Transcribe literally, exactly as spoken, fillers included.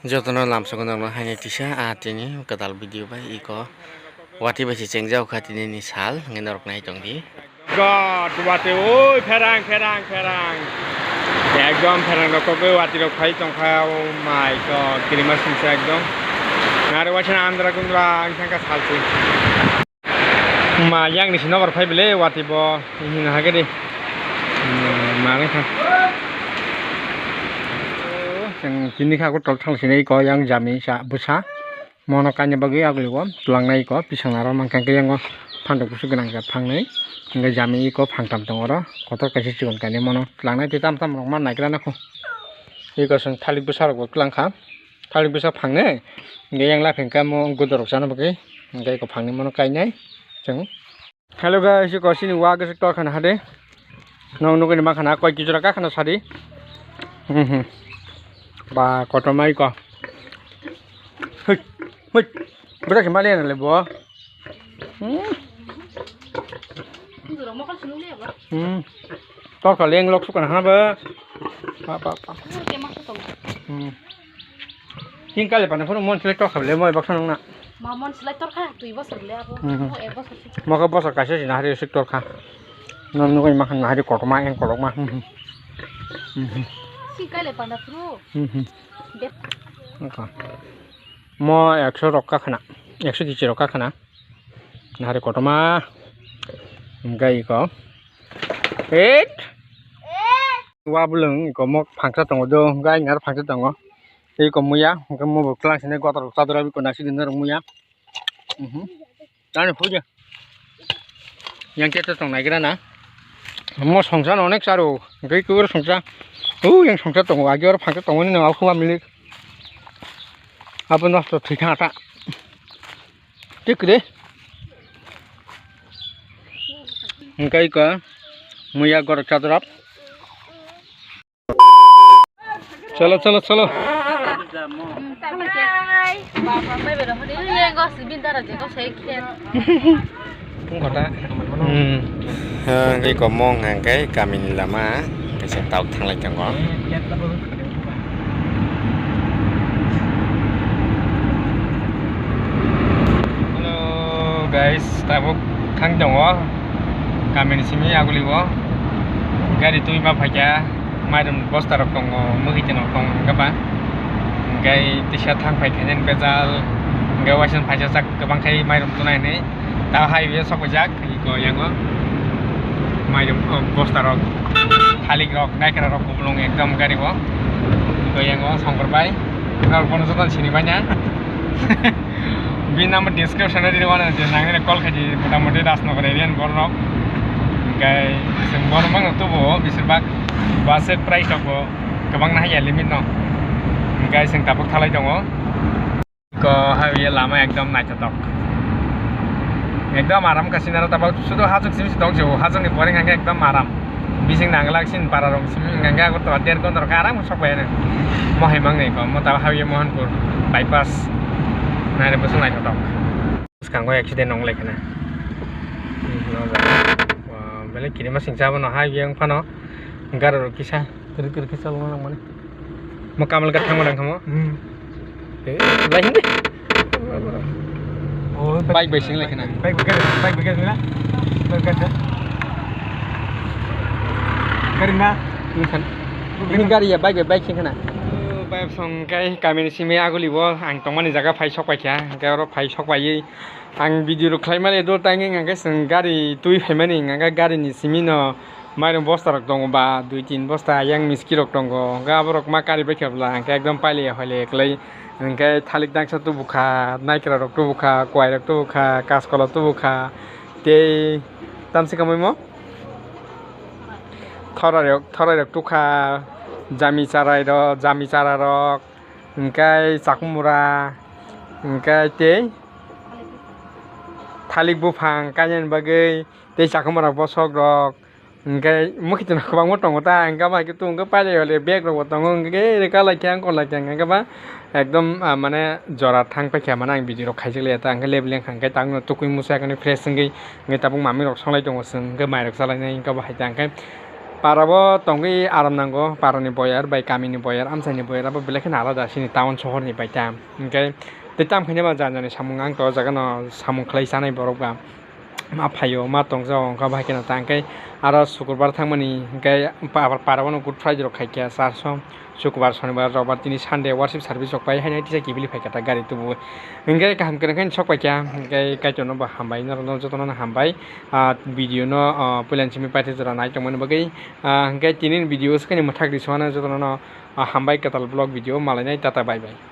Jotono lamsogo nokno haini tisa, ah, tini kwtal video bai iko. Watwi bai se chengjak kha tini ni sal, hwnwi norok nai tong di. God, watwi, oi, pherang, pherang, pherang. Ekdom pherang rok kogwi watwi rok phai tong kha, oh my God, kirima singsa ekdom. Nari waisa andra kundra ang thang kha salsi. Ma yang ni sino bar phai bele watwi bo hino hage de. Hmm, ma nang kha. Chwng tini kha ko tol thang sinai ko yang jami sa bwsa. Mono kainwi bagwi aguli o twlang nai ko pisang naro mankha khe yango phantok busu gwnang jat phangnwi. Hingke jami iko phangtam tongo oro kotor kaisa chikon kainwi mono twlang nai tei tam tam rok ma naigra nai kho. Iko chwng thalik bwsa rok bo twlang kha. Thalik bwsa phangni, hingke yang lapheng khe mo gudorok chana bagwi, hingke eko phangni mono kainai chwng. Hello guys, eko chini wa gese tor khana hade. Nong nugwi ma khana koi kijora ka khana sadi. Hmm, hmm. Ba kotorma eko. Hoi, hoi. Bwsa se mali na le bo. Hmm. Hmm. Tor kha leng lok sukana ha ba. Pa, pa, pa. Hmm. King kale pana phuru mon sele tor kha le moi baksa nang na. Ma mon sele tor kha, twi bosor le abo. Hmm. Mo ek bosor sik. Mo ko bosor kaisa sina hari sik tor kha. Non nugui ma khan hari kotorma eng kotorma. Hmm. Hmm. King kale pana phuru. Hmm. Bet. Mo ekso rok ka khana. Ekso kichi rok ka khana. Nahari kotorma. Hingke iko. Hit. Wa bwlwng iko mok phangsa tongo do. Hingke aini aro phangsa tongo. Tei iko muya. Hingke mo bo twlang sini gotor chadra iko nasi dinna rok muya. Mhm. Ani puja. Yang kete tong naigra na. Mo songsa no onek charo. Hingke iko songsa. U yang songsa tongo. Agi oro phangsa tongo ni no alkhuba milik. Abo nosto thwi kha ta. Tik re. Hingke iko muya gorok chadorap. Cholo, cholo, cholo. Wngkha ta? Hmm. Hwnkhe iko mong hwnkhe kamini lama kaisa tok thanglai tongo. Hello guys, tabuk thang tongo kamini simi aguli o gari twi ma phaikha. Mairum bosta rok tongo, mwkhwtwng rok tongo, hwnkhe ba hwnkhe tisa thang phai khainani bejal, hwnkhe waisa phaisa chak kwbang khai mairum tunai hinwi ta highway o sok paijak, iko yango mairum, oh, bosta rok, thalik rok, naikra rok kupulung ekdom gari o, iko yango songkor bai, norok bono jotono sini manya. Bini number description o rwmani je nangnai call khaidi, motamoti Rajnagar area ni borok. Hwnkhe chwng bono mangno tubuo, besirbak budget price rok bo kwbangna haiya limit no. Hwnkhe chwng tabuk thalai tongo. Ko highway lama ekdom naithotok. Ekdom aram kha sinaro tabuk sudu hachuk simi tong se, hachukni pore hwnkhe ekdom aram. Bising nanglak sin para rok simi hwnkhe Agartala der ghonta rok aram sok bai ano. Mohai mangnai ko, mo ta highway Mohanpur bypass. Nai re bwswk naithotok. Bwskango accident wng lai khna. Belai kirima singcha bono highway wng phano gari rok kisa kwrwi kwrwi khe chalokna nang mani. Mo Kamalghat thangma nang kha mo? Hmm. Eh, lai hindi. Oh, bike bai sing lai khna. Bike bai gari, bike bai gari na? Bike bai gari. Gari na? Ini kan. Ini gari ya, bike bai bike sing khna. Oh, bike song kai kamini simi aguli bo ang tongmani jaga phai sok pai kha. Hwnkhe oro phai sok pai ang video rok khlai mani do timing hwnkhe chwng gari twi phai mani hwnkhe gari ni simi no. Mairum bosta rok tongo ba, dui tin bosta, yang miski rok tongo, hwnkhe aborok ma kari bai khe bwla, hwnkhe ekdom pailaiya hoilaiya kwlai, hwnkhe thalik dangsa tubukha, naikra rok tubukha, kwai rok tubukha, kaskola tubukha, tei tamsi kamui mo thorai rok, thorai rok tukha, jami charai rok, jami chara rok, hwnkhe chakumura, hwnkhe tei thalik buphang kainani bagwi. Tei chakhwma rok bosok rok hwnkhe mwkhwtwng rok kwbangma tongo ta, hwnkhe bai khe tung khe pailai hole bag rok bo tongo, hwnkhe rwka lai khe ang kok lai khe hwnkhe ba ekdom, ah, mane jora thang paikha mane ang video rok khaijak liya ta, hwnkhe leveling hwnkhe tangno tukui musa khe fresh wngwi hwnkhe tabuk mamui rok songlai tongo chwng hwnkhe mai rok chalainai hwnkhe bo hai ta hwnkhe. Parabo tongwi aram nango, parani boyar bai kamini boyar, amchaini boyar abo belai kheno alada chini town sohorni bai ta. Hwnkhe tei tamo khainai ba jani jani samung ang to o jaga no samung khlai chanai borok ba. Ma phaio, ma tongjago wngkha bahai kheno ta, hwnkhe aro sukurbar thangmani hwnkhe pa-, parabo no Good Friday rok khaikha church o, sukurbar, sonibar, rokbar, tini Sunday worship service rok pai haino tisa kiphilwi phaikha ta gari tubu. Hwnkhe kaham kwrwng khe sok paikha, hwnkhe Kaitorno bo hambai, norokno jotono no hambai. Ah, video no, ah, puilani simi paithago jora nai tongmani bagwi. Ah, hwnkhe tini video swkani mwthak ri suana jotono no, ah, hambai kwtal vlog video malainai, tata bye bye.